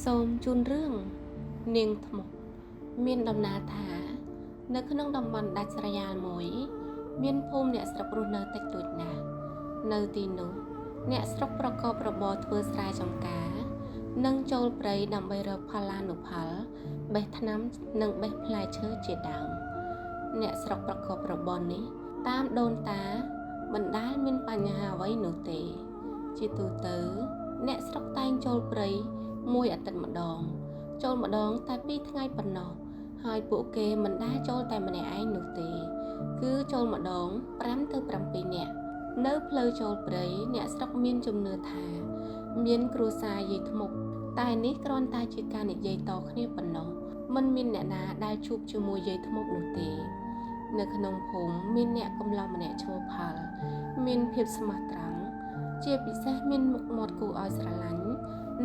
សូមជូនរឿងនាងធ្មប់មានដំណាលថា នៅក្នុងតំបន់ដាច់ស្រយាលមួយ មានភូមិអ្នកស្រុករស់នៅតិចតួចណាស់នៅទីនោះអ្នកស្រុកប្រកបរបរធ្វើស្រែចម្ការ និងចូលព្រៃដើម្បីរកផល្លានុផលបេះថ្នាំនិងបេះផ្លែឈើជាដើមអ្នកស្រុកប្រកបរបរនេះតាមដូនតាមិនដែលមានបញ្ហាអ្វីនោះទេ ជាទូទៅ អ្នកស្រុកតែងចូលព្រៃមួយអាទិត្យម្ដង ចូលម្ដងតែ2ថ្ងៃប៉ុណ្ណោះហើយពួកគេមិនដែលចូលតែម្នាក់ឯងនោះទេ គឺចូលម្ដង5ទៅ7នាក់នៅផ្លូវចូលព្រៃអ្នកស្រុកមានជំនឿថា មានគ្រួសារយាយធ្មប់តែនេះគ្រាន់តែជាការនិយាយតគ្នាប៉ុណ្ណោះមិនមានអ្នកណាដែលជួបជាមួយយាយធ្មប់នោះទេ នៅក្នុងភូមិមានអ្នកកំឡោះម្នាក់ឈ្មោះផល មានភាពស្មោះត្រង់ជាពិសេសមានមុខមាត់គួរឲ្យស្រឡាញ់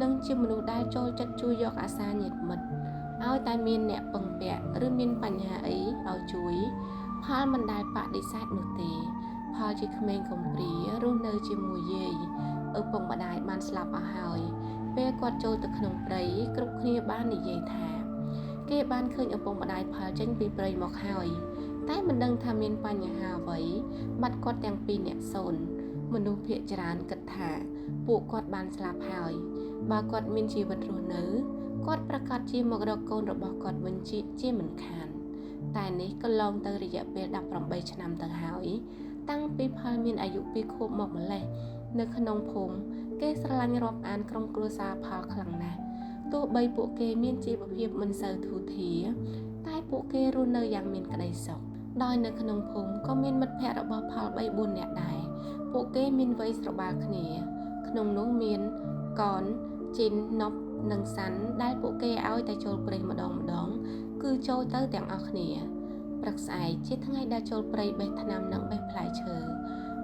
និងជាមនុស្សដែលចូលចិត្តជួយយកអាសាញាតិមិត្តឲ្យតែមានអ្នកពឹងពាក់ឬមានបញ្ហាអីឲ្យជួយ ផលមិនដែលបដិសេធនោះទេ ផលជាក្មេងកំព្រារស់នៅជាមួយយាយឪពុកម្ដាយបានស្លាប់អស់ហើយ ពេលគាត់ចូលទៅក្នុងព្រៃគ្រប់គ្នាបាននិយាយថា គេបានឃើញឪពុកម្ដាយផលចេញពីព្រៃមកហើយ តែមិនដឹងថាមានបញ្ហាអ្វីបាត់គាត់ទាំងពីរនាក់សូន្យមនុស្សភាគច្រើនគិតថាពួកគាត់បានស្លាប់ហើយ បើគាត់មានជីវិតរស់នៅគាត់ប្រាកដជាមករកកូនរបស់គាត់វិញជាមិនខាន តែនេះកន្លងទៅរយៈពេល18ឆ្នាំទៅហើយ តាំងពីផលមានអាយុ2ខួបមកម្លេះនៅក្នុងភូមិគេស្រឡាញ់រាប់អានក្រុមគ្រួសារផលខ្លាំងណាស់ទោះបីពួកគេមានជីវភាពមិនសូវធូរធារតែពួកគេរស់នៅយ៉ាងមានក្តីសុខដោយនៅក្នុងភូមិក៏មានមិត្តភ័ក្តិរបស់ផល3 4នាក់ដែរពួកគេមានវ័យស្របាលគ្នា ក្នុងនោះមានកនជីនណប់និងសាន់ដែលពួកគេឲ្យតែចូលព្រៃម្ដងម្ដង គឺចូលទៅទាំងអស់គ្នាព្រឹកស្អែកជាថ្ងៃដែលចូលព្រៃបេះថ្នាំនិងបេះផ្លែឈើ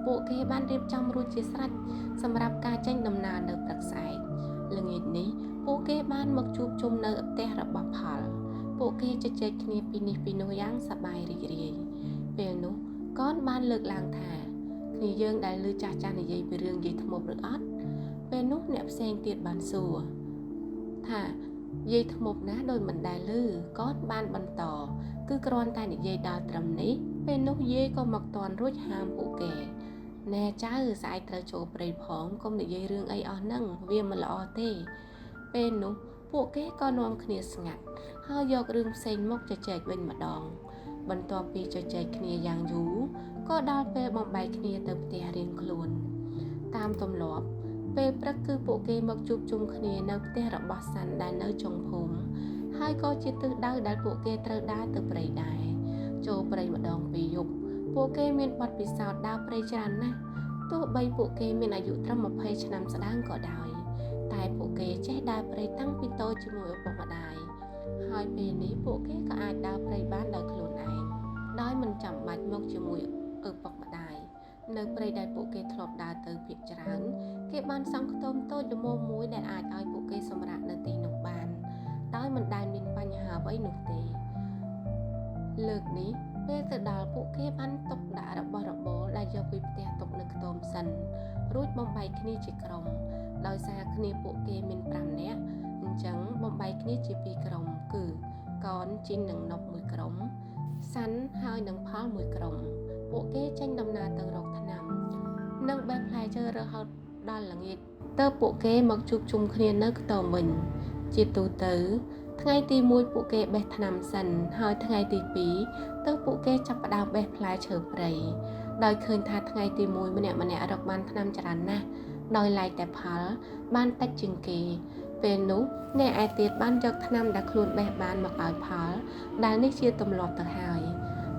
ពួកគេបានរៀបចំរួចជាស្រេចសម្រាប់ការចេញដំណើរនៅព្រឹកស្អែកល្ងាចនេះពួកគេបានមកជួបជុំនៅផ្ទះរបស់ផល ពួកគេជជែកគ្នាពីនេះពីនោះយ៉ាងសប្បាយរីករាយពេលនោះកនបានលើកឡើងថាគ្នាយើងដែលឮចាស់ចាស់និយាយពីរឿងយាយធ្មប់ឬអត់ពេលនោះអ្នកផ្សេងទៀតបានសួរថាយាយធ្មប់ណាដោយមិនដែលឮកនបានបន្តគឺគ្រាន់តែនិយាយដល់ត្រឹមនេះពេលនោះយាយក៏មកតន់រួចហាមពួកគេណែចៅស្អែកត្រូវចូលព្រៃផងកុំនិយាយរឿងអីអស់ហ្នឹងវាមិនល្អទេពេលនោះពួកគេក៏នាំគ្នាស្ងាត់ហើយយករឿងផ្សេងមកជជែកវិញម្ដងបន្ទាប់ពីជជែកគ្នាយ៉ាងយូរក៏ដល់ពេលបំបែកគ្នាទៅផ្ទះរៀងខ្លួនតាមទម្លាប់ពេលព្រឹកគឺពួកគេមកជួបជុំគ្នានៅផ្ទះរបស់សាន់ដែលនៅចុងភូមិហើយក៏ជាទិសដៅដែលពួកគេត្រូវដើរទៅព្រៃដែរចូលព្រៃម្ដងពីរយប់ពួកគេមានបទពិសោធន៍ដើរព្រៃច្រើនណាស់ទោះបីពួកគេមានអាយុត្រឹម20ឆ្នាំស្ដើងក៏ដោយតែពួកគេចេះដើរព្រៃតាំងពីតូចជាមួយឪពុកម្ដាយហើយពេលនេះពួកគេក៏អាចដើរព្រៃបានដោយខ្លួនឯងដោយមិនចាំបាច់មកជាមួយឪពុកម្ដាយនៅព្រៃដែលពួកគេធ្លាប់ដើរទៅភាគច្រើនគេបានសង់ខ្ទមតូចល្មមមួយដែលអាចឲ្យពួកគេសម្រាកនៅទីនោះបានដោយមិនដែលមានបញ្ហាអ្វីនោះទេលើកនេះពេលទៅដល់ពួកគេបានទុកដាក់របស់របរដែលយកពីផ្ទះទុកនៅខ្ទមសិនរួចបំបែកគ្នាជាក្រុមដោយសារគ្នាពួកគេមាន5នាក់អញ្ចឹងបំបែកគ្នាជា2ក្រុមគឺកនជីននិងណប់មួយក្រុមសាន់ហើយនិងផលមួយក្រុមពួកគេចេញដំណើរទៅរកថ្នាំនិងបេះផ្លែឈើរហូតដល់ល្ងាចទើបពួកគេមកជួបជុំគ្នានៅខ្ទមវិញជាទូទៅថ្ងៃទី1ពួកគេបេះថ្នាំសិនហើយថ្ងៃទី2ទើបពួកគេចាប់ផ្ដើមបេះផ្លែឈើព្រៃដោយឃើញថាថ្ងៃទី1ម្នាក់ៗរកបានថ្នាំច្រើនណាស់ដោយឡែកតែផលបានតិចជាងគេពេលនោះអ្នកឯទៀតបានយកថ្នាំដែលខ្លួនបេះបានមកឲ្យផលដែលនេះជាទម្លាប់ទៅហើយ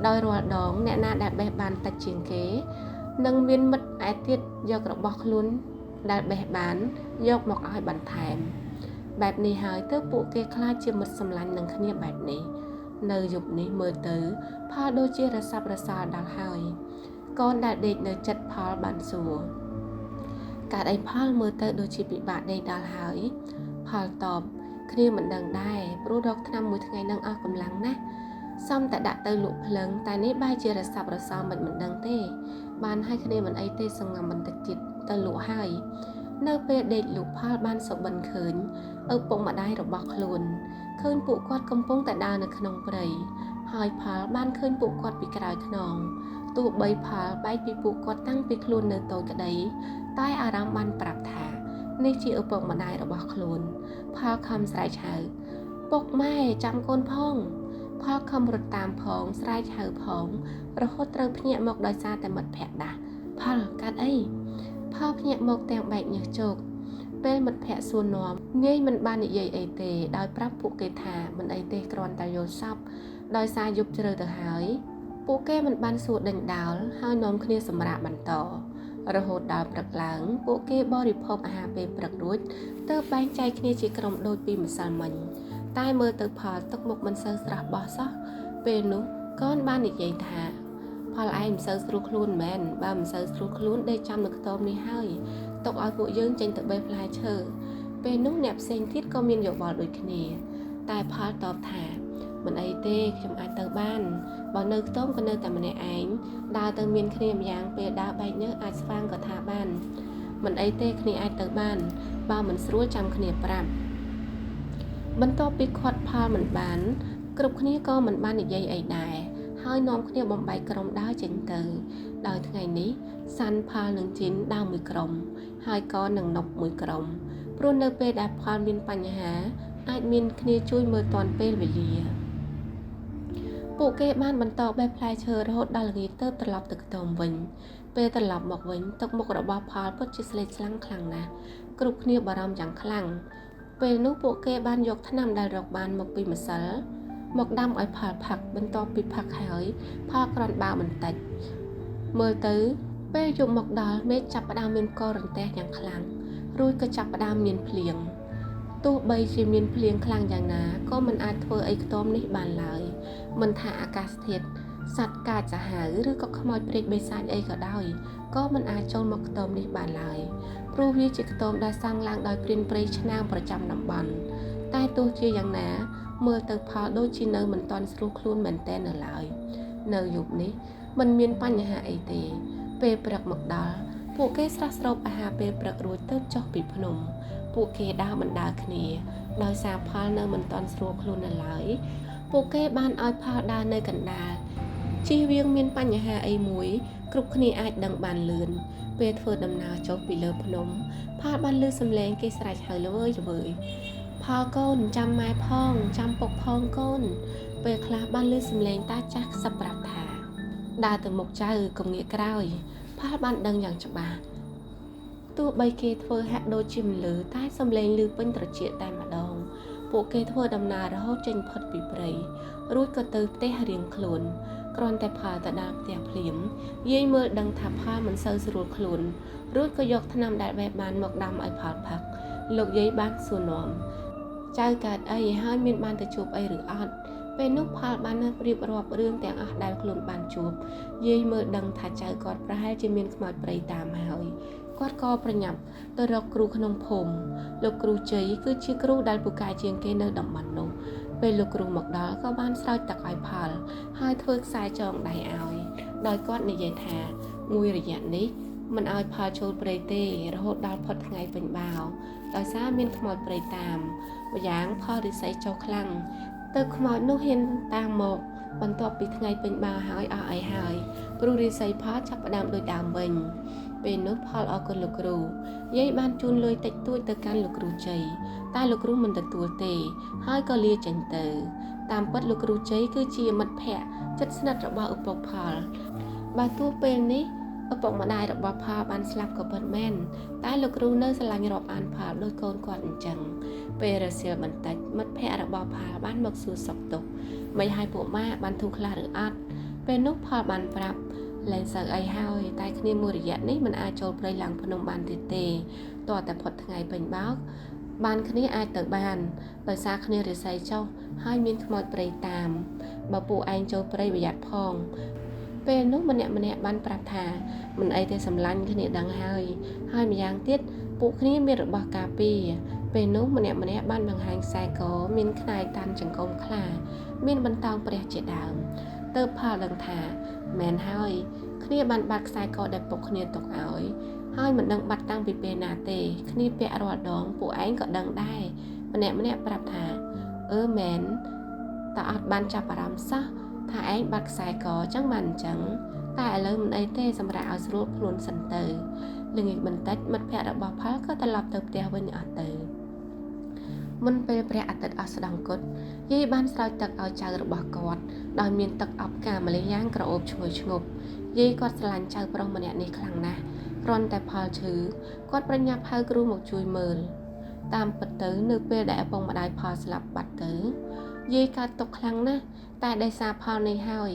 ដោយរាល់ដងអ្នកណាដែលបេះបានតិចជាងគេនឹងមានមិត្តឯទៀតយករបស់ខ្លួនដែលបេះបានយកមកឲ្យបន្ថែមបែបនេះហើយទើបពួកគេក្លាយជាមិត្តសម្លាញ់នឹងគ្នាបែបនេះនៅយប់នេះមើលទៅផលដូចជារសាប់រសាលដល់ហើយកូនដែលដេកនៅចិត្តផលបានសួរកើតអីផលមើលទៅដូចជាពិបាកដេកដល់ហើយផលតបគ្នាមិនដឹងដែរព្រោះរកថ្នាំមួយថ្ងៃនឹងអស់កម្លាំងណាស់សំតែដាក់ទៅលក់ភ្លឹងតែនេះបែរជារសាប់រសល់មិនដឹងទេបានឲ្យគ្នាមិនអីទេសង្ងំបន្តិចទៀតទៅលក់ហើយ នៅពេលដេកលក់ផលបានសុបិនឃើញឪពុកម្ដាយរបស់ខ្លួនឃើញពួកគាត់កំពុងតែដើរនៅក្នុងព្រៃហើយផលបានឃើញពួកគាត់ពីក្រោយខ្នងទោះបីផលបែកពីពួកគាត់តាំងពីខ្លួននៅតូចក្តីតែអារម្មណ៍បានប្រាប់ថានេះជាឪពុកម្ដាយរបស់ខ្លួនផលខំស្រែកហៅពុកម៉ែចាំកូនផងផលខំរត់តាមផងស្រែកហៅផងរហូតត្រូវភ្ញាក់មកដោយសារតែមិត្តភក្តិដាស់ផលកាត់អីផលភ្ញាក់មកទាំងបែកញើសជោគពេលមិត្តភក្តិសួរនាំនាយមិនបាននិយាយអីទេដោយប្រាប់ពួកគេថាមិនអីទេគ្រាន់តែយល់សប្តិដោយសារយប់ជ្រៅទៅហើយពួកគេមិនបានសួរដេញដោលហើយនាំគ្នាសម្រាកបន្តរហូតដល់ព្រឹកឡើងពួកគេបរិភោគអាហារពេលព្រឹករួចទើបបែងចែកគ្នាជាក្រុមដូចពីម្សិលមិញតែមើលទៅផលទឹកមុខមិនសូវស្រស់បោះសោះពេលនោះកូនបាននិយាយថាផលឯងមិនសូវស្រួលខ្លួនមែនបើមិនសូវស្រួលខ្លួនដេកចាំនៅខ្ទមនេះហើយទុកឲ្យពួកយើងចេញទៅបេះផ្លែឈើពេលនោះអ្នកផ្សេងទៀតក៏មានយោបល់ដូចគ្នាតែផលតបថាមិនអីទេខ្ញុំអាចទៅបានបើនៅខ្ទមក៏នៅតែម្នាក់ឯងដើរទៅមានគ្នាម្យ៉ាងពេលដើរបែកញើសអាចស្វាងក៏ថាបានមិនអីទេគ្នាអាចទៅបានបើមិនស្រួលចាំគ្នាប្រាប់បន្ទាប់ពីខាត់ផលមិនបានគ្រប់គ្នាក៏មិនបាននិយាយអីដែរហើយនាំគ្នាបំបែកក្រុមដើរចេញទៅដោយថ្ងៃនេះសាន់ផលនិងជីនដើរមួយក្រុមហើយក៏នឹងនប់មួយក្រុមព្រោះនៅពេលដែលផលមានបញ្ហាអាចមានគ្នាជួយមើលទាន់ពេលវេលាពួកគេបានបន្តបេះផ្លែឈើរហូតដល់ល្ងាចទើបត្រឡប់ទៅខ្ទមវិញពេលត្រឡប់មកវិញទឹកមុខរបស់ផលពិតជាស្លេកស្លាំងខ្លាំងណាស់គ្រប់គ្នាបារម្ភយ៉ាងខ្លាំងពេលនោះពួកគេបានយកថ្នាំដែលរកបានមកពីម្សិលមកដាំឲ្យផលផឹកបន្ទាប់ពីផឹកហើយផលគ្រាន់បើបន្តិចមើលទៅពេលយប់មកដល់មេឃចាប់ផ្ដើមមានករន្ទះយ៉ាងខ្លាំងរួចក៏ចាប់ផ្ដើមមានភ្លៀងទោះបីជាមានភ្លៀងខ្លាំងយ៉ាងណាក៏មិនអាចធ្វើអីខ្ទមនេះបានឡើយមិនថាអាកាសធាតុសត្វកាចសាហាវឬក៏ខ្មោចព្រាយបិសាចអីក៏ដោយក៏មិនអាចចូលមកខ្ទមនេះបានឡើយព្រោះវាជាខ្ទមដែលសាងឡើងដោយព្រានព្រៃឆ្នើមប្រចាំតំបន់តែទោះជាយ៉ាងណាមើលទៅផលដូចជានៅមិនទាន់ស្រួលខ្លួនមែនទែននៅឡើយនៅយប់នេះមិនមានបញ្ហាអីទេពេលព្រឹកមកដល់ពួកគេស្រស់ស្រូបអាហារពេលព្រឹករួចទើបចុះពីភ្នំពួកគេដើរបណ្ដើរគ្នាដោយសារផលនៅមិនទាន់ស្រួលខ្លួននៅឡើយពួកគេបានឲ្យផលដើរនៅកណ្ដាលជៀសវាងមានបញ្ហាអីមួយគ្រប់គ្នាអាចដឹងបានលឿនពេលធ្វើដំណើរចុះពីលើភ្នំផលបានឮសំឡេងគេស្រែកហៅល្វើយល្វើយផលកូនចាំម៉ែផងចាំពុកផងកូនពេលខ្លះបានឮសំឡេងតាចាស់ខ្សឹបប្រាប់ថាដើរទៅមុខចៅកុំងាកក្រោយផលបានដឹងយ៉ាងច្បាស់ទោះបីគេធ្វើហាក់ដូចជាមិនឮតែសំឡេងឮពេញត្រចៀកតែម្ដងពួកគេធ្វើដំណើររហូតចេញផុតពីព្រៃរួចក៏ទៅផ្ទះរៀងខ្លួនគ្រាន់តែផលទៅដល់ផ្ទះភ្លាមយាយមើលដឹងថាផលមិនសូវស្រួលខ្លួនរួចក៏យកថ្នាំដែលបេះបានមកដាំឲ្យផលផឹកលោកយាយបានសួរនាំចៅកើតអីហើយមានបានទៅជួបអីឬអត់ពេលនោះផលបានរៀបរាប់រឿងទាំងអស់ដែលខ្លួនបានជួបយាយមើលដឹងថាចៅគាត់ប្រហែលជាមានខ្មោចព្រៃតាមហើយគាត់ក៏ប្រញាប់ទៅរកគ្រូក្នុងភូមិលោកគ្រូជ័យគឺជាគ្រូដែលពូកែជាងគេនៅតំបន់នោះពេលលោកគ្រូមកដល់ក៏បានស្រោចទឹកឲ្យផលហើយធ្វើខ្សែចងដៃឲ្យដោយគាត់និយាយថាមួយរយៈនេះមិនឲ្យផលចូលព្រៃទេរហូតដល់ផុតថ្ងៃពេញបាវដោយសារមានខ្មោចព្រៃតាមម្យ៉ាងផលរិស័យចុះខ្លាំងទៅខ្មោចនោះហ៊ានតាមមកបន្ទាប់ពីថ្ងៃពេញបាវហើយអស់អីហើយព្រោះរិស័យផលចាប់ផ្ដើមដូចដើមវិញពេលនោះផលអរគុណលោកគ្រូយាយបានជូនលុយតិចតួចទៅកាន់លោកគ្រូជ័យតែលោកគ្រូមិនទទួលទេហើយក៏លាចេញទៅតាមពិតលោកគ្រូជ័យគឺជាមិត្តភក្តិជិតស្និទ្ធរបស់ឪពុកផលបើទោះពេលនេះឪពុកម្ដាយរបស់ផលបានស្លាប់ក៏ពិតមែនតែលោកគ្រូនៅស្រឡាញ់រាប់អានផលដូចកូនគាត់អញ្ចឹងពេលរសៀលបន្តិចមិត្តភក្តិរបស់ផលបានមកសួរសុខទុក្ខមិនឲ្យពួកម៉ាបានធូរខ្លះឬអត់ពេលនោះផលបានប្រាប់លែងសូវអីហើយតែគ្នាមួយរយៈនេះមិនអាចចូលព្រៃឡើងភ្នំបានទៀតទេទាល់តែផុតថ្ងៃពេញបោកបានគ្នាអាចទៅបានដោយសារគ្នារិស័យចុះហើយមានខ្មោចព្រៃតាមបើពួកឯងចូលព្រៃប្រយ័ត្នផងពេលនោះម្នាក់ៗបានប្រាប់ថាមិនអីទេសម្លាញ់គ្នាដឹងហើយហើយម្យ៉ាងទៀតពួកគ្នាមានរបស់ការពារពេលនោះម្នាក់ៗបានបង្ហាញខ្សែកមានខ្នើយតាន់ចង្កូមខ្លាមានបន្តោងព្រះជាដើមទើបផលដឹងថាមែនហើយគ្នាបានបាត់ខ្សែកដែលពុកគ្នាទុកឲ្យ ហើយមិនដឹងបាត់តាំងពីពេលណាទេគ្នាពាក់រាល់ដងពួកឯងក៏ដឹងដែរម្នាក់ម្នាក់ប្រាប់ថាអឺមែនតើអត់បានចាប់អារម្មណ៍សោះថាឯងបាត់ខ្សែកចឹងបានអញ្ចឹងតែឥឡូវមិនអីទេសម្រាប់ឲ្យស្រួលខ្លួនសិនទៅល្ងាចបន្តិចមិត្តភ័ក្តិរបស់ផលក៏ត្រឡប់ទៅផ្ទះវិញអស់ទៅមុនពេលព្រះអាទិត្យអស់ស្ដង់គត់យាយបានស្រោចទឹកឲ្យចៅរបស់គាត់ដោយមានទឹកអប់ផ្កាម្លិះយ៉ាងក្រអូបឈ្ងុយឈ្ងប់យាយគាត់ស្រឡាញ់ចៅប្រុសម្នាក់នេះខ្លាំងណាស់គ្រាន់តែផលឈឺគាត់ប្រញាប់ហៅគ្រូមកជួយមើលតាមពិតទៅនៅពេលដែលឪពុកម្ដាយផលស្លាប់បាត់ទៅយាយកើតទុក្ខខ្លាំងណាស់តែដោយសារផលនេះហើយ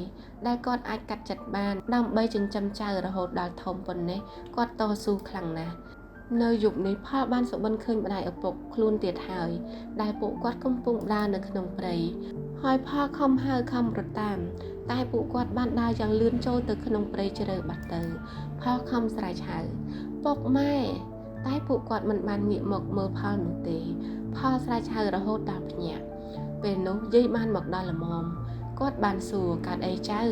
ដែលគាត់អាចកាត់ចិត្តបានដើម្បីចិញ្ចឹមចៅរហូតដល់ធំប៉ុណ្ណេះគាត់តស៊ូខ្លាំងណាស់នៅយប់នេះផលបានសុបិនឃើញម្ដាយឪពុកខ្លួនទៀតហើយដែលពួកគាត់កំពុងដើរនៅក្នុងព្រៃហើយផលខំហៅខំរត់តាមតែពួកគាត់បានដើរយ៉ាងលឿនចូលទៅក្នុងព្រៃជ្រៅបាត់ទៅផលខំស្រែកហៅពុកម៉ែតែពួកគាត់មិនបានងាកមកមើលផលនោះទេផលស្រែកហៅរហូតដល់ភ្ញាក់ពេលនោះយាយបានមកដល់ល្មមគាត់បានសួរកើតអីចៅ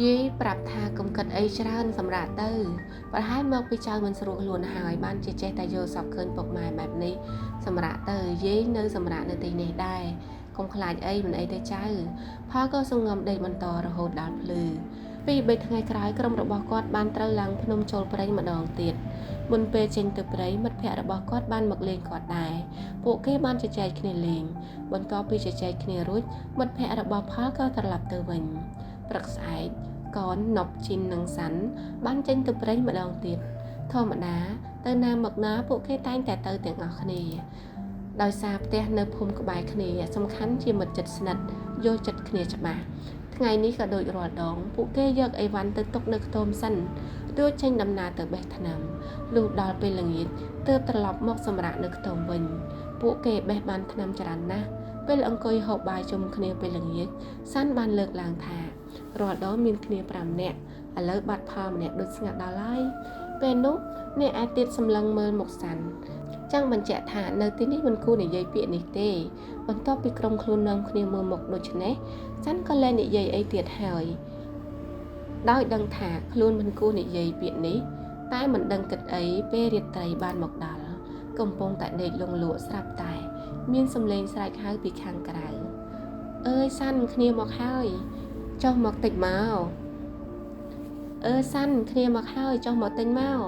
យាយប្រាប់ថាកុំគិតអីច្រើនសម្រាប់ទៅប្រហែលមកពីចៅមិនស្រួលខ្លួនហើយបានជាចេះតែយល់សពឃើញពុកម៉ែបែបនេះសម្រាប់ទៅយាយនៅសម្រាប់នៅទីនេះដែរកុំខ្លាចអីមិនអីទេចៅផលក៏សង្ងំដេកបន្តរហូតដល់ភ្លឺពី3ថ្ងៃក្រោយក្រុមរបស់គាត់បានត្រូវឡើងភ្នំចូលព្រៃម្ដងទៀតមុនពេលចេញទៅព្រៃមិត្តភ័ក្តិរបស់គាត់បានមកលេងគាត់ដែរពួកគេបានជជែកគ្នាលេងបន្ទាប់ពីជជែកគ្នារួចមិត្តភ័ក្តិរបស់ផលក៏ត្រឡប់ទៅវិញព្រឹកស្អែកកនណប់ជីននិងសាន់បានចេញទៅព្រៃម្ដងទៀតធម្មតាទៅណាមកណាពួកគេតែងតែទៅទាំងអស់គ្នាដោយសារផ្ទះនៅភូមិក្បែរគ្នាសំខាន់ជាមិត្តជិតស្និទ្ធយល់ចិត្តគ្នាច្បាស់ថ្ងៃនេះក៏ដូចរាល់ដងពួកគេយកអីវ៉ាន់ទៅទុកនៅខ្ទមសិនរួចចេញដំណើរទៅបេះថ្នាំលុះដល់ពេលល្ងាចទើបត្រឡប់មកសម្រាកនៅខ្ទមវិញពួកគេបេះបានថ្នាំច្រើនណាស់ពេលអង្គុយហូបបាយជុំគ្នាពេលល្ងាចសាន់បានលើកឡើងថារាល់ដងមានគ្នា5នាក់ឥឡូវបាត់ផលម្នាក់ដូចស្ងាត់ដល់ហើយពេលនោះអ្នកឯទៀតសម្លឹងមើលមុខសាន់ចង់បញ្ជាក់ថានៅទីនេះមិនគួរនិយាយពាក្យនេះទេបន្ទាប់ពីក្រុមខ្លួននាំគ្នាមើលមុខដូច្នេះសាន់ក៏លែងនិយាយអីទៀតហើយដោយដឹងថាខ្លួនមិនគួរនិយាយពាក្យនេះតែមិនដឹងគិតអីពេលរាត្រីបានមកដល់កំពុងតែដេកលង់លក់ស្រាប់តែមានសំឡេងស្រែកហៅពីខាងក្រៅអើយសាន់គ្នាមកហើយចុះមកតិចមកអើសាន់គ្នាមកហើយចុះមកទិញមក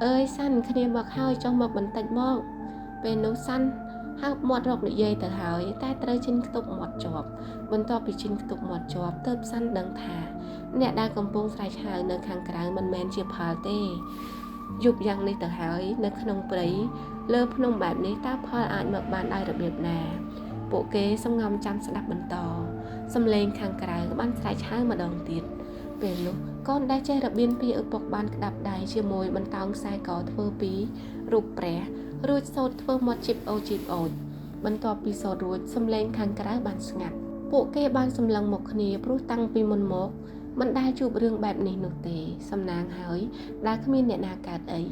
អើយសាន់គ្នាមកហើយចុះមកបន្តិចមកពេលនោះសាន់ហើបមាត់រកនិយាយទៅហើយតែត្រូវឈិនខ្ទប់មាត់ជាប់បន្ទាប់ពីឈិនខ្ទប់មាត់ជាប់ទើបសាន់ដឹងថាអ្នកដែលកំពុងស្រែកហៅនៅខាងក្រៅមិនមែនជាផលទេយប់យ៉ាងនេះទៅហើយនៅក្នុងព្រៃលើភ្នំបែបនេះតើផលអាចមកបានដោយរបៀបណាពួកគេសំងំចាំស្ដាប់បន្តសំឡេងខាងក្រៅបានស្រែកហៅម្ដងទៀតពេលនោះកូនដែលចេះរបៀនពីឪពុកបានក្តាប់ដៃជាមួយបន្តោងខ្សែកធ្វើពីរូបព្រះរួចសូត្រធ្វើមាត់ជីបអូជីបអូចបន្ទាប់ពីសូត្ររួចសំឡេងខាងក្រៅបានស្ងាត់ពួកគេបានសម្លឹងមកគ្នាព្រោះតាំងពីមុនមកមិនដែលជួបរឿងបែបនេះនោះទេសំណាងហើយដែលគ្មានអ្នកណាកើតអី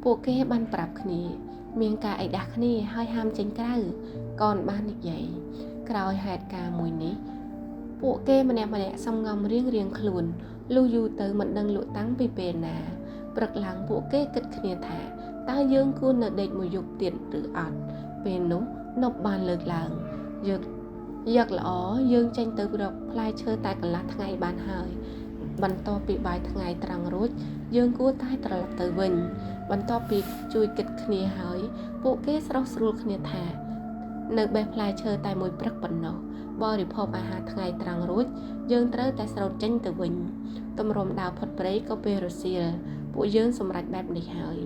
ពួកគេបានប្រាប់គ្នាមានការអីដាស់គ្នាហើយហាមចេញក្រៅកូនបាននិយាយក្រោយហេតុការណ៍មួយនេះពួកគេម្នាក់ៗសំងំរៀងៗខ្លួនលុះយូរទៅមិនដឹងលក់តាំងពីពេលណាព្រឹកឡើងពួកគេគិតគ្នាថាតើយើងគួរនៅដេកមួយយប់ទៀតឬអត់ពេលនោះនប់បានលើកឡើងយកល្អយើងចេញទៅរកផ្លែឈើតែកន្លះថ្ងៃបានហើយបន្ទាប់ពីបាយថ្ងៃត្រង់រួចយើងគួរតែត្រឡប់ទៅវិញបន្ទាប់ពីជួយគិតគ្នាហើយពួកគេស្រោះស្រួលគ្នាថានៅបេះផ្លែឈើតែមួយព្រឹកប៉ុណ្ណោះបរិភោគអាហារថ្ងៃត្រង់រួចយើងត្រូវតែស្រោតចេញទៅវិញទម្រាំដើរផុតព្រៃក៏ពេលរសៀលពួកយើងសម្រេចបែបនេះហើយ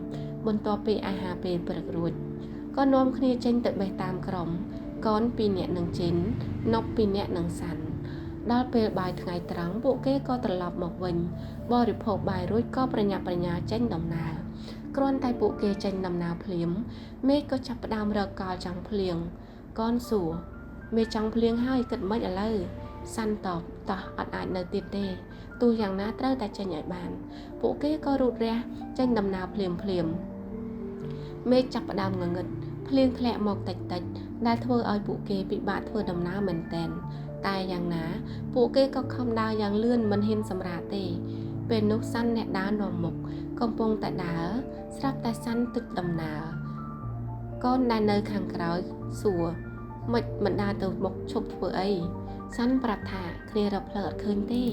បន្ទាប់ពីអាហារពេលព្រឹករួចក៏នាំគ្នាចេញទៅបេះតាមក្រុមកន2នាក់នឹងជីននប់2នាក់នឹងសាន់ដល់ពេលបាយថ្ងៃត្រង់ពួកគេក៏ត្រឡប់មកវិញបរិភោគបាយរួចក៏ប្រញាប់ប្រញាល់ចេញដំណើរគ្រាន់តែពួកគេចេញដំណើរភ្លាមមេឃក៏ចាប់ផ្ដើមរកកលចង់ភ្លៀងកនសួរមេចង់ភ្លៀងហើយគិតមិនឥឡូវសាន់តបតោះអត់អាចនៅទៀតទេទោះយ៉ាងណាត្រូវតែចេញឲ្យបានពួកគេក៏រូតរះចេញដំណើរភ្លាមភ្លាមមេឃចាប់ផ្ដើមងងឹតភ្លៀងធ្លាក់មកតិចតិចដែលធ្វើឲ្យពួកគេពិបាកធ្វើដំណើរមែនទែនតែយ៉ាងណាពួកគេក៏ខំដើរយ៉ាងលឿនមិនហ៊ានសម្រាកទេ ពេលនោះសាន់អ្នកដើរនាំមុខកំពុងតែដើរស្រាប់តែសាន់ទុចដំណើរកូនដែលនៅខាងក្រោយសួរម៉េចមិនដើរទៅមុខឈប់ធ្វើអីសាន់ប្រាប់ថាគ្នារកផ្លូវអត់ឃើញទេ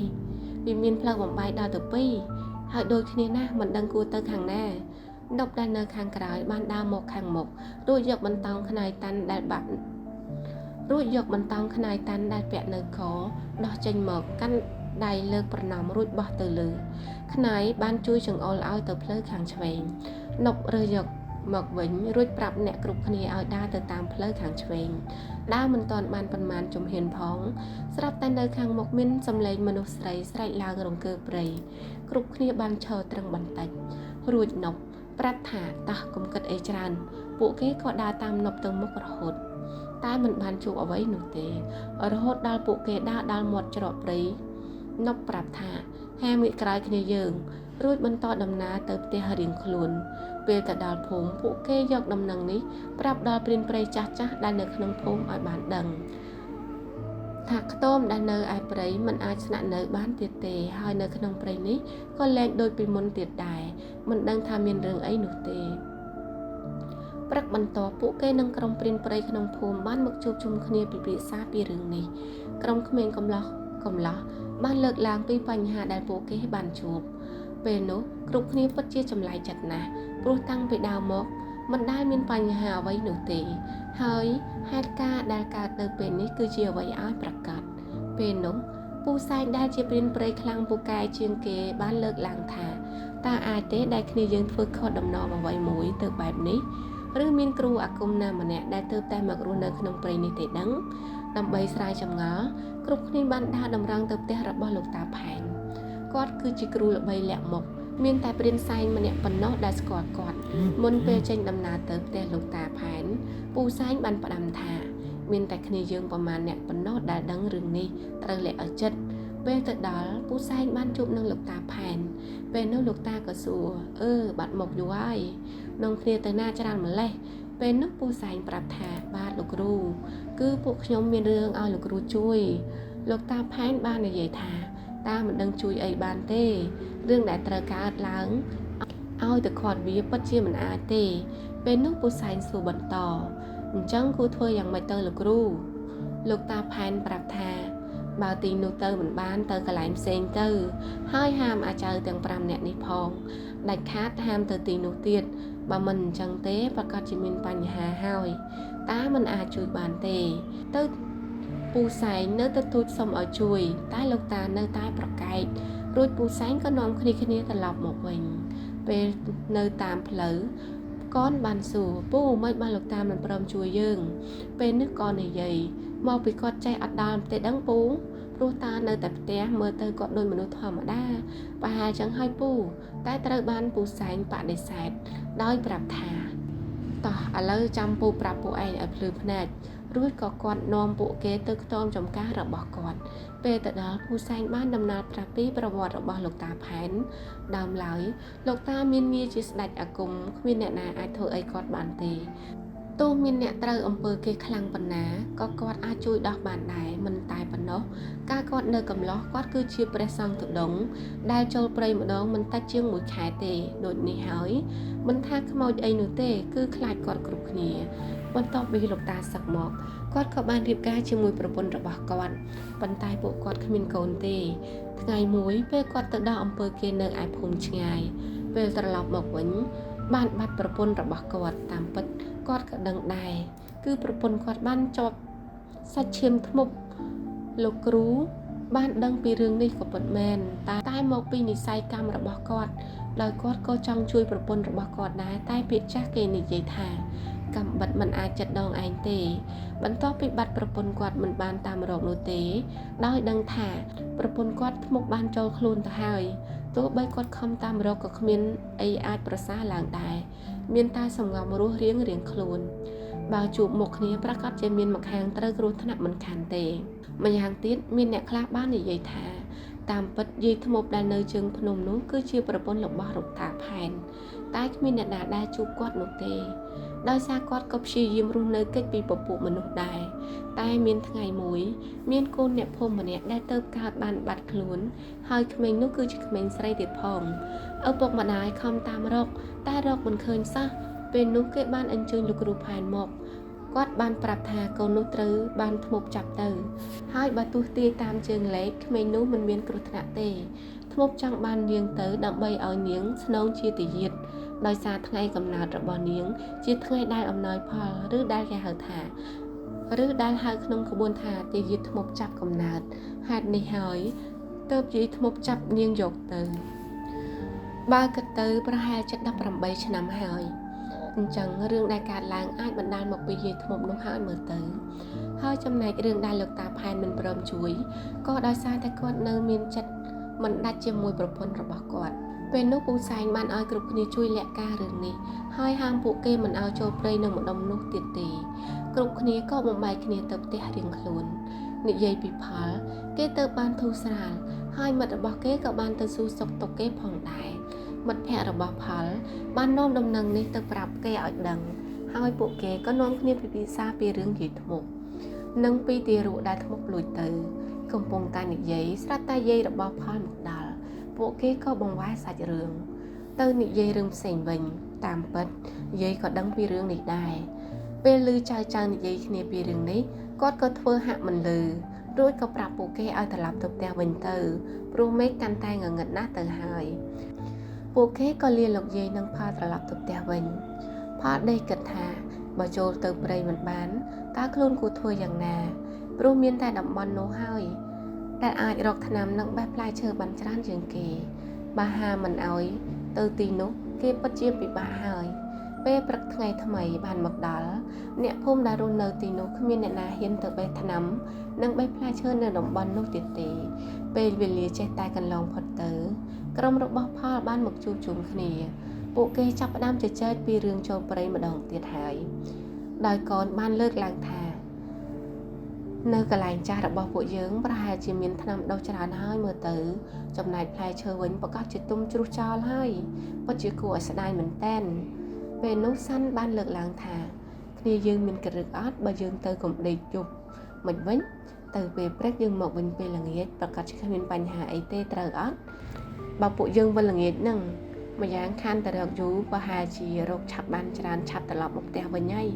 វាមានផ្លូវបំបែកដល់ទៅពីរហើយដូចគ្នាណាស់មិនដឹងគួរទៅខាងណាដប់ដែលនៅខាងក្រោយបានដើរមកខាងមុខរួចយកបន្តោងខ្នាយតាន់ដែលបាក់រួចយកបន្តោងខ្នាយតាន់ដែលពាក់នៅកដោះចេញមកកាន់ដៃលើកប្រណម្យរួចបោះទៅលើខ្នាយបានជួយចង្អុលឲ្យទៅផ្លូវខាងឆ្វេងនប់រើសយកមកវិញរួចប្រាប់អ្នកគ្រប់គ្នាឲ្យដើរទៅតាមផ្លូវខាងឆ្វេងដើរមិនទាន់បានប៉ុន្មានជំហានផងស្រាប់តែនៅខាងមុខមានសំឡេងមនុស្សស្រីស្រែកឡើងរង្គើព្រៃគ្រប់គ្នាបានឈរត្រឹងបន្តិចរួចនប់ប្រាប់ថាតោះកុំគិតអីច្រើនពួកគេក៏ដើរតាមនប់ទៅមុខរហូតតែមិនបានជួបអ្វីនោះទេរហូតដល់ពួកគេដើរដល់មាត់ច្រកព្រៃនប់ប្រាប់ថាហាមងាកក្រោយគ្នាយើងរួចបន្តដំណើរទៅផ្ទះរៀងខ្លួនពេលទៅដល់ភូមិពួកគេយកដំណឹងនេះប្រាប់ដល់ព្រានព្រៃចាស់ៗដែលនៅក្នុងភូមិឲ្យបានដឹងថាខ្ទមដែលនៅឯព្រៃមិនអាចស្នាក់នៅបានទៀតទេហើយនៅក្នុងព្រៃនេះក៏លែងដូចពីមុនទៀតដែរមិនដឹងថាមានរឿងអីនោះទេព្រឹកបន្តពួកគេនិងក្រុមព្រានព្រៃក្នុងភូមិបានមកជួបជុំគ្នាពិភាក្សាពីរឿងនេះក្រុមក្មេងកំឡោះបានលើកឡើងពីបញ្ហាដែលពួកគេបានជួបពេលនោះគ្រប់គ្នាពិតជាចម្លែកចិត្តណាស់ព្រោះតាំងពីដើមមកមិនដែលមានបញ្ហាអ្វីនោះទេហើយហេតុការណ៍ដែលកើតនៅពេលនេះគឺជាអ្វីឲ្យប្រកាសពេលនោះពូសែងដែលជាព្រានព្រៃខ្លាំងពូកែជាងគេបានលើកឡើងថាតើអាចទេដែលគ្នាយើងធ្វើខុសដំណំអ្វីមួយទៅបែបនេះឬមានគ្រូអាគមណាម្នាក់ដែលទើបតែមករស់នៅក្នុងព្រៃនេះទេដឹងដើម្បីស្រាយចម្ងល់គ្រប់គ្នាបានដើរតម្រង់ទៅផ្ទះរបស់លោកតាផែនគាត់គឺជាគ្រូល្បីលាក់មុខមានតែព្រានសែងម្នាក់ប៉ុណ្ណោះដែលស្គាល់គាត់មុនពេលចេញដំណើរទៅផ្ទះលោកតាផែនពូសែងបានផ្ដាំថាមានតែគ្នាយើងប្រមាណអ្នកប៉ុណ្ណោះដែលដឹងរឿងនេះត្រូវលាក់ឲ្យចិត្តពេលទៅដល់ពូសែងបានជួបនឹងលោកតាផែនពេលនោះលោកតាក៏សួរបាត់មកយូរហើយនំគ្នាទៅណាច្រើនម្លេះពេលនោះពូសែងប្រាប់ថាបាទលោកគ្រូគឺពួកខ្ញុំមានរឿងឲ្យលោកគ្រូជួយលោកតាផែនបាននិយាយថាតាមិនដឹងជួយអីបានទេរឿងដែលត្រូវកើតឡើងឲ្យទៅខាត់វាពិតជាមិនអាចទេពេលនោះពូសែងសួរបន្តអញ្ចឹងគួរធ្វើយ៉ាងម៉េចទៅលោកគ្រូលោកតាផែនប្រាប់ថាបើទីនោះទៅមិនបានទៅកន្លែងផ្សេងទៅហើយហាមអាចៅទាំង5នាក់នេះផងដាច់ខាតហាមទៅទីនោះទៀតបើមិនអញ្ចឹងទេប្រកាសជាមានបញ្ហាហើយតាមិនអាចជួយបានទេទៅពូសែងនៅទទូចសុំឲ្យជួយតែលោកតានៅតែប្រកែករួចពូសែងក៏នាំគ្នាត្រឡប់មកវិញពេលនៅតាមផ្លូវកនបានសួរពូមិនបានលោកតាមិនព្រមជួយយើងពេលនេះក៏និយាយមកពីគាត់ចេះអត់ដល់ទេដឹងពូព្រោះតានៅតែផ្ទះមើលទៅគាត់ដូចមនុស្សធម្មតាប្រហែលចឹងហើយពូតែត្រូវបានពូសែងបដិសេធដោយប្រាប់ថាតោះឥឡូវចាំពូប្រាប់ពួកឯងឲ្យភ្លឺភ្នែករួចក៏គាត់នាំពួកគេទៅខ្ទមចំការរបស់គាត់ពេលទៅដល់ពូសែងបានដំណើរប្រាប់ពីប្រវត្តិរបស់លោកតាផែនដើមឡើយលោកតាមានងារជាស្ដេចអាគមគ្មានអ្នកណាអាចធ្វើអីគាត់បានទេទោះមានអ្នកត្រូវអំពើគេខ្លាំងប៉ុណ្ណាក៏គាត់អាចជួយដោះបានដែរមិនតែប៉ុណ្ណោះកាលគាត់នៅកំឡោះគាត់គឺជាព្រះសង្ឃទុដងដែលចូលព្រៃម្ដងមិនតិចជាងមួយខែទេដូចនេះហើយមិនថាខ្មោចអីនោះទេគឺខ្លាចគាត់គ្រប់គ្នាបន្ទាប់ពីលោកតាសឹកមកគាត់ក៏បានរៀបការជាមួយប្រពន្ធរបស់គាត់ប៉ុន្តែពួកគាត់គ្មានកូនទេថ្ងៃមួយពេលគាត់ទៅដល់អំពើគេនៅឯភូមិឆ្ងាយពេលត្រឡប់មកវិញបានបាត់ប្រពន្ធរបស់គាត់តាមពិតគាត់ក៏ដឹងដែរគឺប្រពន្ធគាត់បានជាប់សាច់ឈាមធ្មប់លោកគ្រូបានដឹងពីរឿងនេះក៏ពិតមែនតែមកពីនិស័យកម្មរបស់គាត់ដោយគាត់ក៏ចង់ជួយប្រពន្ធរបស់គាត់ដែរតែពាក្យចាស់គេនិយាយថាកម្មបិទមិនអាចចិត្តដងឯងទេបន្ទាប់ពីបាត់ប្រពន្ធគាត់មិនបានតាមរកនោះទេដោយដឹងថាប្រពន្ធគាត់ធ្មប់បានចូលខ្លួនទៅហើយទោះបីគាត់ខំតាមរកក៏គ្មានអីអាចប្រសើរឡើងដែរមានតែសំងំរស់រៀងខ្លួនបើជួបមុខគ្នាប្រកាសជាមានម្ខាងត្រូវគ្រោះថ្នាក់មិនខានទេម្យ៉ាងទៀតមានអ្នកខ្លះបាននិយាយថាតាមពិតយាយធ្មប់ដែលនៅជើងភ្នំនោះគឺជាប្រពន្ធរបស់លោកតាផែនតែគ្មានអ្នកណាដែលជួបគាត់នោះទេដោយសារគាត់ក៏ព្យាយាមរស់នៅគេចពីពពួកមនុស្សដែរ តែមានថ្ងៃមួយ មានកូនអ្នកភូមិម្នាក់ដែលទៅកើតបានបាត់ខ្លួន ហើយក្មេងនោះគឺជាក្មេងស្រីទៀតផងឪពុកម្ដាយខំតាមរក តែរកមិនឃើញសោះពេលនោះគេបានអញ្ជើញលោកគ្រូផែនមកគាត់បានប្រាប់ថាកូននោះត្រូវបានធ្មប់ចាប់ទៅ ហើយបើទោះទាយតាមជើងលេខក្មេងនោះមិនមានគ្រោះថ្នាក់ទេធ្មប់ចង់បាននាងទៅដើម្បីឲ្យនាងស្នងជាទាយាទដោយសារថ្ងៃកំណើតរបស់នាង ជាថ្ងៃដែលអំណោយផលឬដែលគេហៅថាឬដែលហៅក្នុងក្បួនថាទាយាទធ្មប់ចាប់កំណើតហេតុនេះហើយទើបយាយធ្មប់ចាប់នាងយកទៅបើគិតទៅប្រហែលជិត18ឆ្នាំហើយអញ្ចឹងរឿងដែលកើតឡើងអាចបណ្ដាលមកពីយាយធ្មប់នោះហើយមើលទៅហើយចំណែករឿងដែលលោកតាផែនមិនព្រមជួយក៏ដោយសារតែគាត់នៅមានចិត្តមិនដាច់ជាមួយប្រពន្ធរបស់គាត់ពេលនោះពូសែងបានឲ្យគ្រប់គ្នាជួយលាក់ការរឿងនេះហើយហាមពួកគេមិនឲ្យចូលព្រៃនៅម្ដុំនោះទៀតទេគ្រប់គ្នាក៏បំបែកគ្នាទៅផ្ទះរៀងខ្លួននិយាយពីផលគេទៅបានធូរស្រាលហើយមិត្តរបស់គេក៏បានទៅសួរសុខទុក្ខគេផងដែរមិត្តភ័ក្តិរបស់ផលបាននាំដំណឹងនេះទៅប្រាប់គេឲ្យដឹងហើយពួកគេក៏នាំគ្នាពិភាក្សាពីរឿងយាយធ្មប់និងពីទារកដែលធ្មប់លួចទៅកំពុងតែនិយាយស្រាប់តែយាយរបស់ផលមកដល់ពួកគេក៏បង្វែរសាច់រឿងទៅនិយាយរឿងផ្សេងវិញតាមពិតយាយក៏ដឹងពីរឿងនេះដែរពេលឮចៅៗនិយាយគ្នាពីរឿងនេះគាត់ក៏ធ្វើហាក់មិនឮរួចក៏ប្រាប់ពួកគេឲ្យត្រឡប់ទៅផ្ទះវិញទៅព្រោះមេឃកាន់តែងងឹតណាស់ទៅហើយពួកគេក៏លាលោកយាយនិងផលត្រឡប់ទៅផ្ទះវិញផលដេកគិតថាបើចូលទៅព្រៃមិនបានតើខ្លួនគួរធ្វើយ៉ាងណាព្រោះមានតែតំបន់នោះហើយដែលអាចរកថ្នាំនិងបេះផ្លែឈើបានច្រើនជាងគេបើហាមិនអោយទៅទីនោះគេពិតជាពិបាកហើយពេលព្រឹកថ្ងៃថ្មីបានមកដល់អ្នកភូមិដែលរស់នៅទីនោះគ្មានអ្នកណាហ៊ានទៅបេះថ្នាំនិងបេះផ្លែឈើនៅតំបន់នោះទៀតទេពេលវេលាចេះតែកន្លងផុតទៅក្រុមរបស់ផលបានមកជួបជុំគ្នាពួកគេចាប់ផ្ដើមជជែកពីរឿងចូលព្រៃម្ដងទៀតហើយដោយកូនបានលើកឡើងថានៅកន្លែងចាស់របស់ពួកយើងប្រហែលជាមានថ្នាំដុះច្រើនហើយមើលទៅចំណែកផ្លែឈើវិញប្រកាសជាទុំជ្រុះចោលហើយពិតជាគួរឲ្យស្ដាយមែនទែនពេលនោះសាន់បានលើកឡើងថាគ្នាយើងមានក្រឹកអត់បើយើងទៅកំដេកយប់មិនវិញទៅពេលព្រឹកយើងមកវិញពេលល្ងាចប្រកាសជាគ្មានបញ្ហាអីទេត្រូវអត់បើពួកយើងវិលល្ងាចហ្នឹងម្យ៉ាងខានតែរកយូរប្រហែលជារកឆាប់បានច្រើនឆាប់ត្រឡប់មកផ្ទះវិញហើយ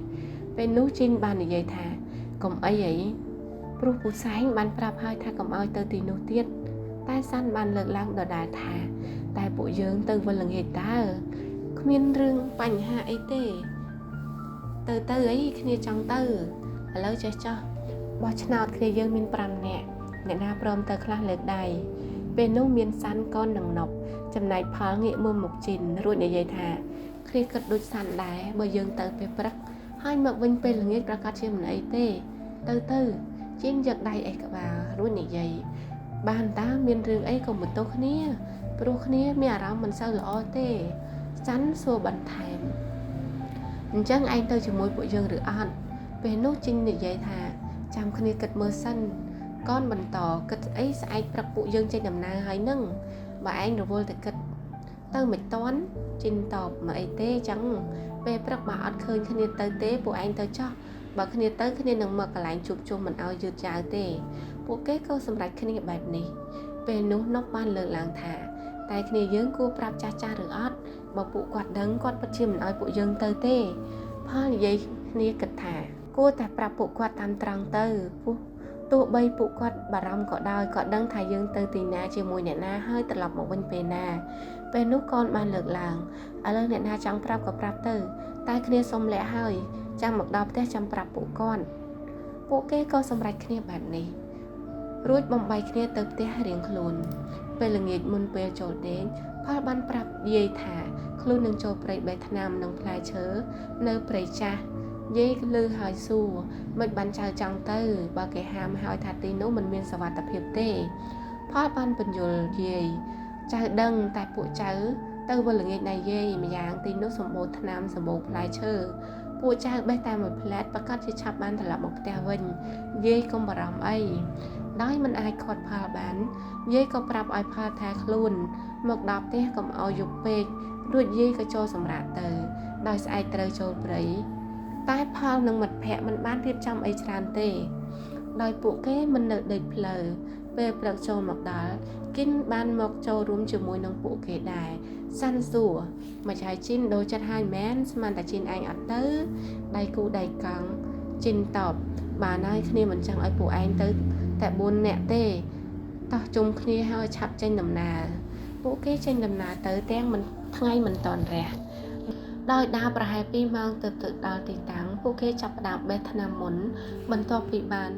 ពេលនោះជីនបាននិយាយថាកុំអីអីព្រោះពូសែងបានប្រាប់ហើយថាកុំឲ្យទៅទីនោះទៀតតែសាន់បានលើកឡើងដដែលថាតែពួកយើងទៅវិលល្ងាចតើគ្មានរឿងបញ្ហាអីទេទៅអីគ្នាចង់ទៅឥឡូវចេះចោះបោះឆ្នោតគ្នាយើងមាន5នាក់អ្នកណាព្រមទៅខ្លះលើកដៃពេលនោះមានសាន់កូននិងណប់ចំណែកផលងាកមើលមុខជីនរួចនិយាយថាគ្នាគិតដូចសាន់ដែរបើយើងទៅពេលព្រឹកហើយមកវិញពេលល្ងាចប្រកាសជាមិនអីទេទៅជីនយកដៃអេះក្បាលរួចនិយាយបានតាមានរឿងអីក៏មិនទោសគ្នាព្រោះគ្នាមានអារម្មណ៍មិនសូវល្អទេសាន់សួរបន្ថែមអញ្ចឹងឯងទៅជាមួយពួកយើងឬអត់ពេលនោះជីននិយាយថាចាំគ្នាគិតមើលសិនកូនបន្តគិតអីស្អែកព្រឹកពួកយើងចេញដំណើរហើយនឹងបើឯងរវល់តែគិតទៅមិនតាន់ជីនតបមកអីទេចឹងពេលព្រឹកបើអត់ឃើញគ្នាទៅទេពួកឯងទៅចោះបើគ្នាទៅគ្នានឹងមកកន្លែងជួបជុំមិនឲ្យយឺតយ៉ាវទេពួកគេក៏សម្រេចគ្នាបែបនេះពេលនោះណុកបានលើកឡើងថាតែគ្នាយើងគួរប្រាប់ចាស់ៗឬអត់បើពួកគាត់ដឹងគាត់ពិតជាមិនឲ្យពួកយើងទៅទេផលនិយាយគ្នាគិតថាគួរតែប្រាប់ពួកគាត់តាមត្រង់ទៅពោះទោះបីពួកគាត់បារម្ភក៏ដោយក៏ដឹងថាយើងទៅទីណាជាមួយអ្នកណាហើយត្រឡប់មកវិញពេលណាពេលនោះកូនបានលើកឡើងឥឡូវអ្នកណាចង់ប្រាប់ក៏ប្រាប់ទៅតែគ្នាសុំលាក់ហើយចាំមកដល់ផ្ទះចាំប្រាប់ពួកគាត់ពួកគេក៏សម្រេចគ្នាបែបនេះរួចបំបីគ្នាទៅផ្ទះរៀងខ្លួនពេលល្ងាចមុនពេលចូលដេកផលបានប្រាប់យាយថាខ្លួននឹងចូលព្រៃបេះថ្នាំនិងផ្លែឈើនៅព្រៃចាស់យាយលឺហើយសួរមិនបានចៅចង់ទៅបើគេហាមហើយថាទីនោះមិនមានសុវត្ថិភាពទេផលបានពន្យល់យាយចៅដឹងតែពួកចៅទៅវិលល្ងាចណៃយាយម្យ៉ាងទីនោះសម្បូរថ្នាំសម្បូរផ្លែឈើពួកចៅបេះតែមួយផ្លែតប្រកាសជាឆាប់បានត្រឡប់មកផ្ទះវិញយាយកុំបារម្ភអីដោយមិនអាចខាត់ផលបានយាយក៏ប្រាប់ឲ្យផលថាខ្លួនមកដល់ផ្ទះកុំឲ្យយប់ពេករួចយាយក៏ចូលសម្រាកទៅដោយស្អែកត្រូវចូលព្រៃតែផលនិងមិត្តភ័ក្តិមិនបានរៀបចំអីច្រើនទេ ដោយពួកគេមិននៅដេកផ្លូវពេលព្រឹកចូលមកដល់គិនបានមកចូលរួមជាមួយនឹងពួកគេដែរសាន់សួរម្ចាស់ជីនដូរចិត្តហើយមែនស្មានតែជីនឯងអត់ទៅដៃគូដៃកង់ជីនតបបានហើយគ្នាមិនចង់ឲ្យពួកឯងទៅតែ4នាក់ទេតោះជុំគ្នាហើយឆាប់ចេញដំណើរពួកគេចេញដំណើរទៅទាំងមិនថ្ងៃមិនតន់រះដោយដើរប្រហែល2ម៉ោងទើបទៅដល់ទីតាំងពួកគេចាប់ផ្ដើមបេះថ្នាំមុនបន្ទាប់ពីបាន